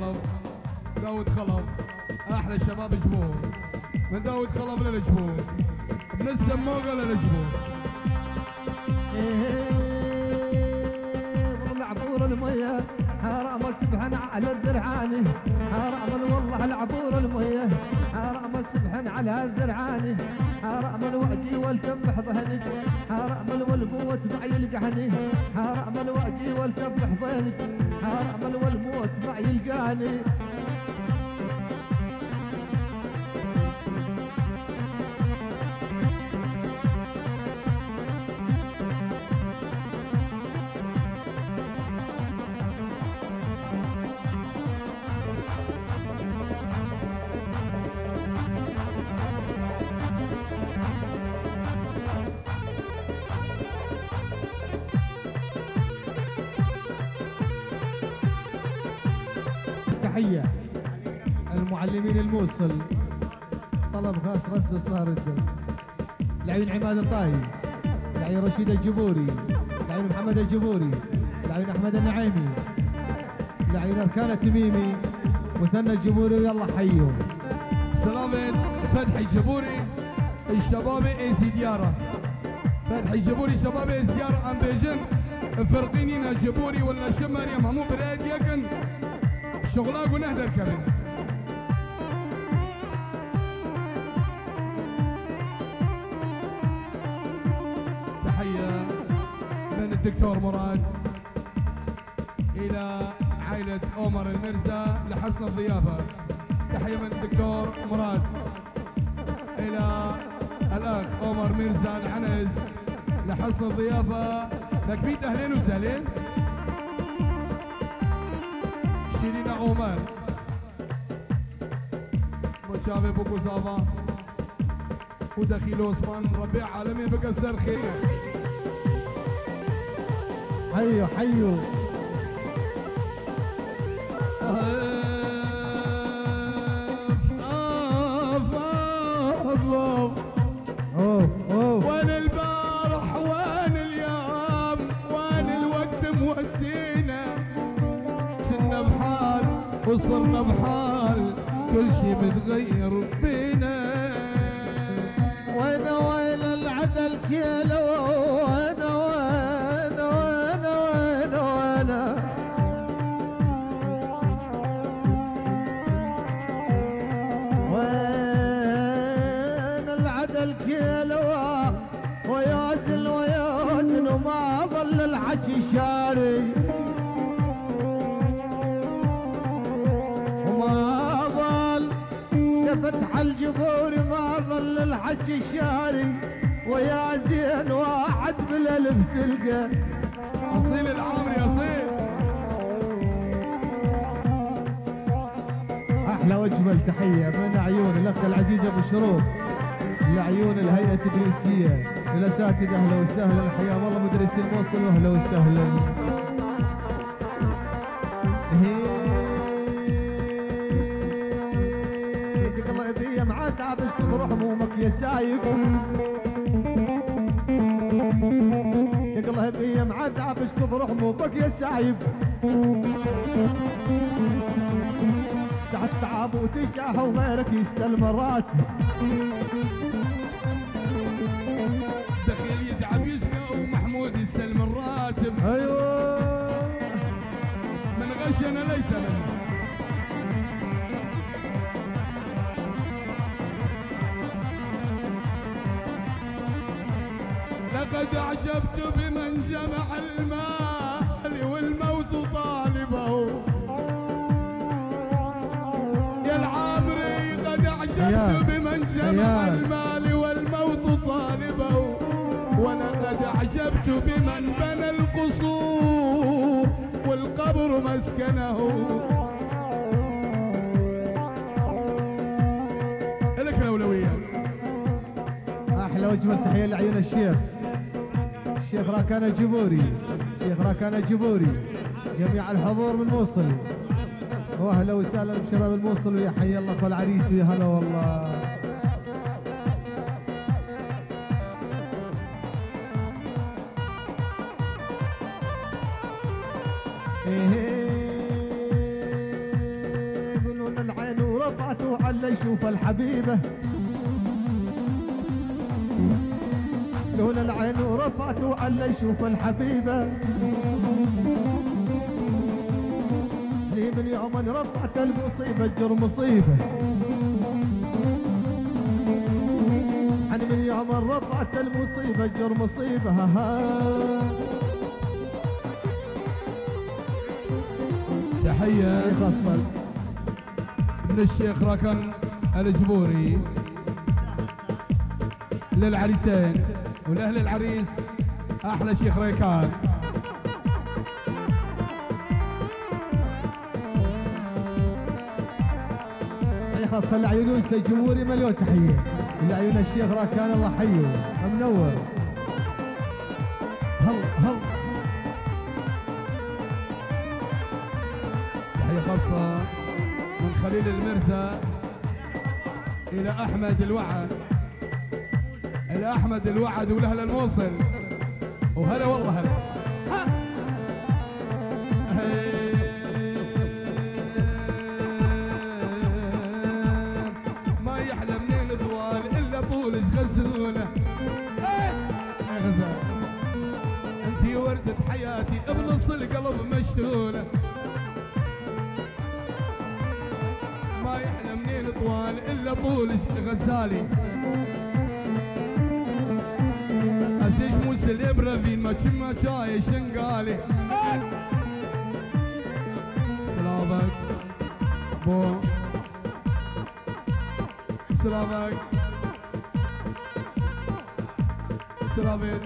خلف، داود خلف، احلى الشباب جبور، من داود خلف للجبور، من السموقه للجبور. والله عبور الميه حرام سبحان على الذرعاني، حرام والله العبور الميه حرام سبحان على الذرعاني، حرام الوأجي والكبح ظهني، حرام والموت معي يلقحني، حرام الوأجي والكبح ظهني، حرام والموت معي يلقاني. تحية المعلمين الموصل، طلب خاص رس صار الدم، العين عماد الطايب، العين رشيد الجبوري، العين محمد الجبوري، العين احمد النعيمي، العين اركان التميمي، مثنى الجبوري، ويلا حيوا. سلامة فتحي الجبوري الشباب ايزي ديارة، فتحي الجبوري شباب ايزي ديارة ام بيجن فرقينينا الجبوري ولا شمر يا مامو بريد يكن شغلاق ونهدر كمان. تحية من الدكتور مراد إلى عائلة عمر المرزا لحسن الضيافة. تحية من الدكتور مراد إلى الأخ عمر مرزا العنز لحسن الضيافة. لك أهلين وسهلين. شيرين عمر وشافي بوكو صافا ودخيل عثمان ربيع عالمي بقصر خير. حيوا حيوا. وين البارح وين اليوم وين الوقت مودينا، كنا بحال وصرنا بحال كل شي متغير بينا. وين العدل كيلو، وين العدل كيلو، ويوزن وما ظل الحكي شاري، وما ظل يا فتح الجبور ما ظل الحكي شاري، ويا زين واحد بالالف تلقى. اصيل العامري اصيل. احلى واجمل تحيه من عيون الاخ العزيز ابو شروق لعيون الهيئه التدريسيه للاساتذه. اهلا وسهلا، حيا والله مدرسي الموصل واهلا وسهلا. الله يبي معاه تعبش تروح همومك يا سايق، الله يبي معاه تعبش تروح همومك يا سايب، تعب وتجاه وغيرك يستلم الراتب. دخيل يتعب يشقى ومحمود يستلم الراتب. ايوه من غشنا ليس منه. لقد اعجبت بمن جمع المال والموت طالبه، يا العامري قد اعجبت بمن جمع المال والموت طالبه، ولقد اعجبت بمن بنى القصور والقبر مسكنه. لك الاولويات. احلى واجمل تحيه لعيون الشيخ راكان الجبوري، راكان الجبوري، جميع الحضور من موصل، واهلا وسهلا بشباب الموصل، ويا حي الله اخو العريس، ويا هلا والله. وألا يشوف الحبيبة لولا العين ورفعت وألا يشوف الحبيبة لي من يوم ان رفعت المصيبة تجر مصيبة أنا من يوم ان رفعت المصيبة تجر مصيبة تحية خاصة من الشيخ ركن الجبوري للعريسين ولأهل العريس أحلى شيخ ريكان. خاصة لعيون الجمهوري مليون تحية لعيون الشيخ راكان الله حيه منور هل تحية خاصة من خليل المرزا إلى أحمد الوعد إلى أحمد الوعد ولأهل الموصل وهلا والله هلا ما يحلى من الطوال إلا طولش غزولة يا غزال انتي وردة حياتي بنص القلب مشتولة ما يحلى من الطوال إلا طولش غزالي أسيش موسى الإبرة فين ما تشم شاي شنقالي سلامك بو سلامك سلامت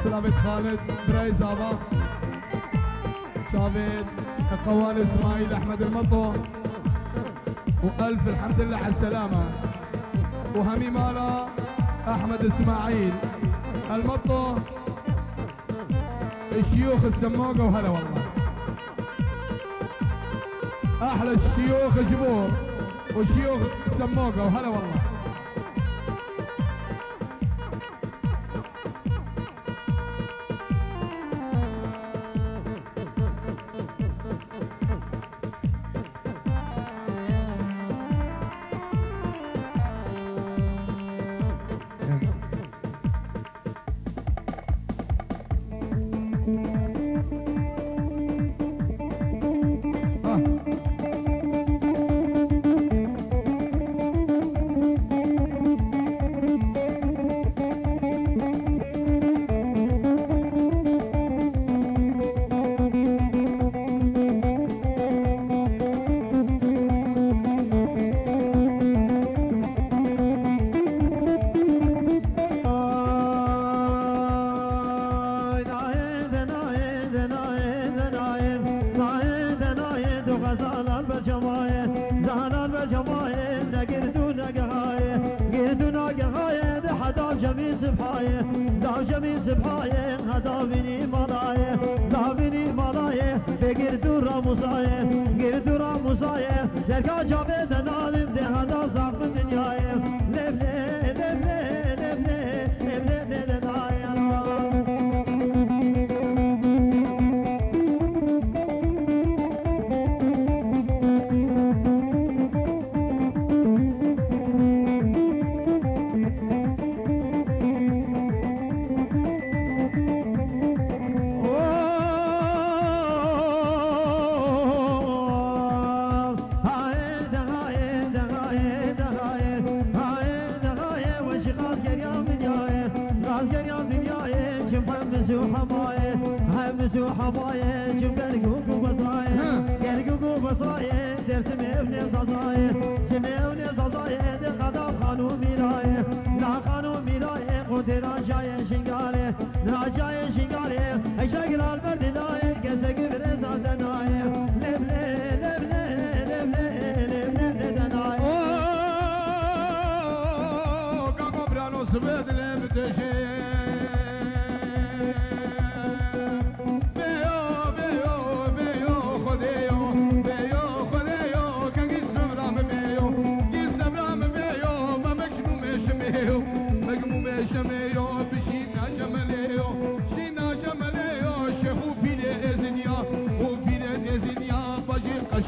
سلامت خالد براي زابا شافت القوان اسماعيل احمد المطو والف الحمد لله على السلامه وهمي مالا احمد اسماعيل المطو الشيوخ السموقه وهلا والله احلى الشيوخ جبور وشيوخ السموقه وهلا والله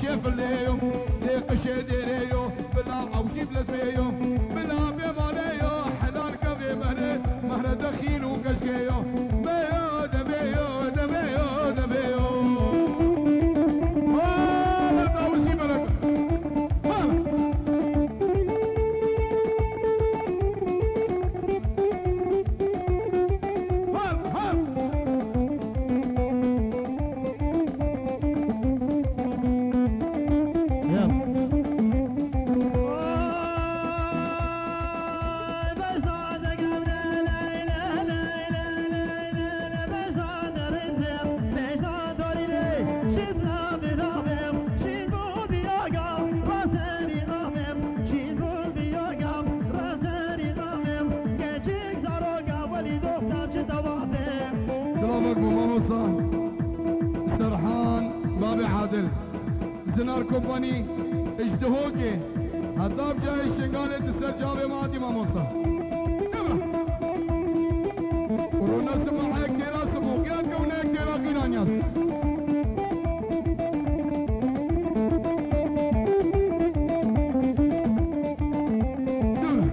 شيف اليوم ديق شدري بس بيو بلا بيمانيو حلال كفي مهر دخيل وكشكيو بيو دبيو دبيو دبيو وسي بلد سلامك بماموسا سرحان بابي عادل زنار كومباني اجدهوكي هداب جاي شنغالي تسر جاوي ماتي ماموسا نمرا ورونا سمع هيك كيرا سموكيات كونيك كيرا قيرانيات نمرا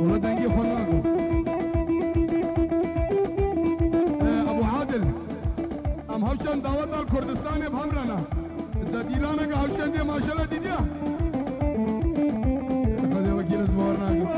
والله دنجي خناكو ام هوشن دعوت الكردستان بهمرنا الدليلانه که هوشن دی ماشاءالله دیدیا خدای وکیل زبارنا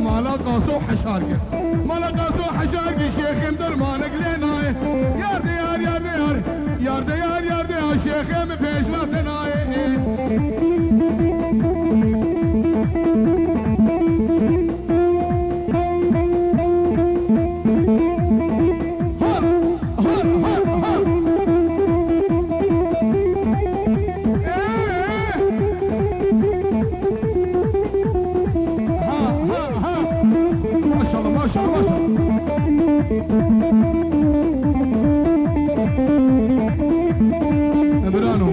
مالا قاسو حشارك مالا قاسو حشارك شيخ درمانك ليناي يار ديار يار ديار يار ديار يار ديار شيخ مفيش وقتناي ابرانو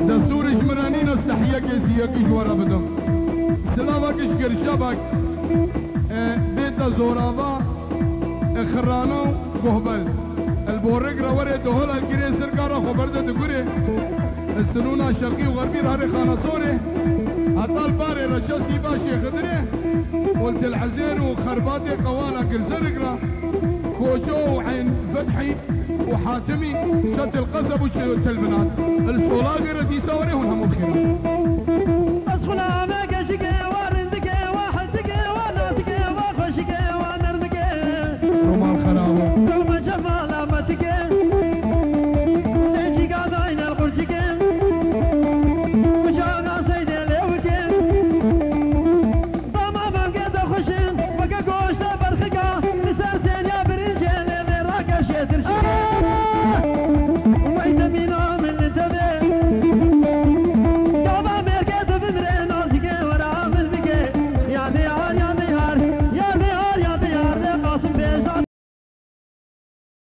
دستور جمراني نستحيك يزيك جوارا بدم سلاوكش قرشبك بيت زوراوا خرانو بهبل البورق روره دهول الجري سرقارا خبرده دقوري السنونا شرقي وغربي راري خانصوري حتى الباري رجا سيبا شيخ دري ولد العزير وخرباتي قوانا كرزرقرا كوجو وعين فتحي وحاتمي شد القصب وشد البنات الصلاة غير دي ساوري هون هم بخير